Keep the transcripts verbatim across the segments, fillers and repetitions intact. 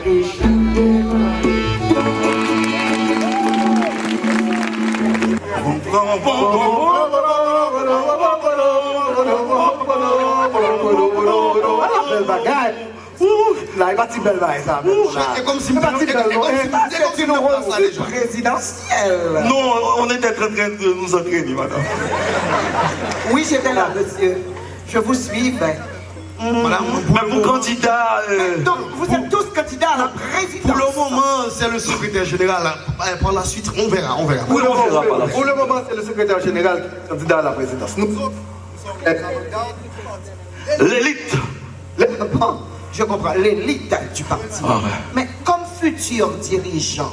Bèl bagay. Ouh, la, e pa ti bèl bagay sa menm la. E pa ti bèl non. E, se ti nouvo prezidansyèl. Non, on était en train de nous entraîner, madame. Oui, j'étais là, monsieur. Je vous suivais. Madame, pour le moment, kandida, euh, donc, vous êtes tous candidats à la présidence. Pour le moment, c'est le secrétaire général. Euh, par la suite, on verra, on verra. Pour le moment, c'est le secrétaire général qui est candidat à la présidence. Nous, euh, l'élite. Le, bon, je comprends, l'élite du parti. Ah ouais. Mais comme futur dirigeant,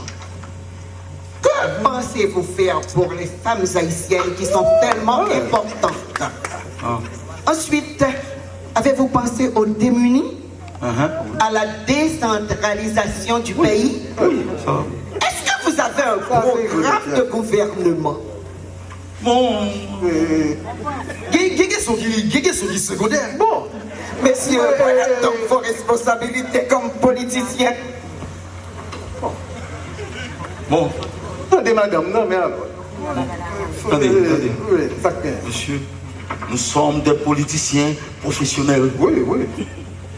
que pensez-vous faire pour les femmes haïtiennes qui sont tellement importantes? Ah. Ensuite, avez-vous pensé aux démunis, à la décentralisation du pays? Oui, ça. Est-ce que vous avez un programme de gouvernement? Bon, gen, gen kesyon ki, gen kesyon ki segondè. Bon, messieurs, prenez donc vos responsabilités comme politiciens. Bon. Tande madanm nan, men alò. Tande, tande. Wi, sa k gen. Monsieur, nous sommes des politiciens professionnels. Wi, wi.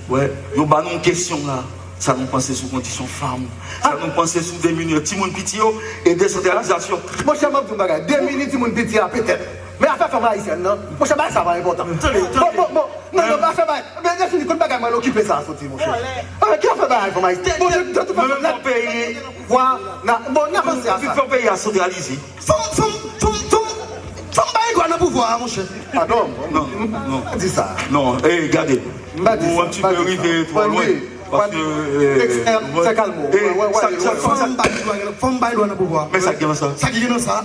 Wè, yo ba nou yon kesyon la. Sa nou panse sou kondisyon fanm? Sa nou panse sou demini timoun piti yo e desantralizasyon? Monchè, m ap di yon bagay. Demini timoun piti a, petèt. Men afè fanm ayisyèn nan, monchè, bagay sa pa enpòtan. Tande, tande. Bon, bon, bon. Non, non, pa fè bagay. Men, lè fini, kot bagay mwen okipe sa a soti, monchè? Ah, ki afè bagay fanm ayisyèn? Bon, de, de tout fason, nan peyi, vwa, nan, bon, nan panse a sa. Fò peyi a santralize. Fanm, fanm, fanm, fanm, fanm bay dwa nan pouvwa a, monchè. Ah non, non, non, non. M pa di sa. Non, eh, gade. M pa di sa. Ou un petit peu rive twò lwen. Paske, eh, fè kalm ou. Fò m bay dwa, fò m bay dwa nan pouvwa. Men sa ki gen nan sa? Sa ki gen nan sa?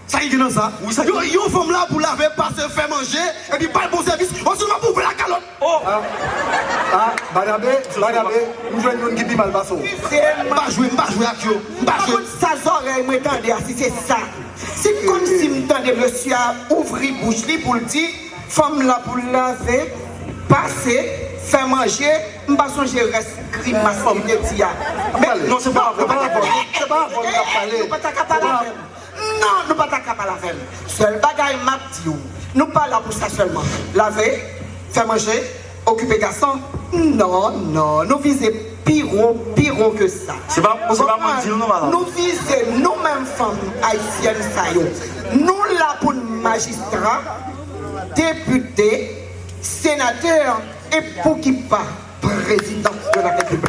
Sa ki gen nan sa? Yon, yon fanm la pou lave, pase, fè manje, epi bay bon sèvis, ou sèlman pou ouvri lakalòt. Oh! Ah, ah, Badabe, Badabe, m jwenn youn ki pi mal pase w. M pa jwe, m pa jwe ak yo, m pa jwe. Sa zòrèy mwen tande a, si se sa. Si kòmsi m tande mesye a ouvri bouch li pou l di, fanm la pou l lave, pase, fè manje, m pa sonje rès grimas li te di a. Men, non, se pa avè w, se pa avè w n ap pale. Nou pa ta ka pale avè m. Non, nou pa ta ka pale avè m. Sèl bagay m ap di w, nou pa la pou sa sèlman. Lave, fè manje, okipe gason. Non, non, nou vize pi wo, pi wo ke sa. Se pa, se pa mwen k di l non, madanm. Nou vize nou menm fanm ayisyèn sa yo. Nou la pou n majistra, depite, senatè, e pouki pa prezidan de la repiblik.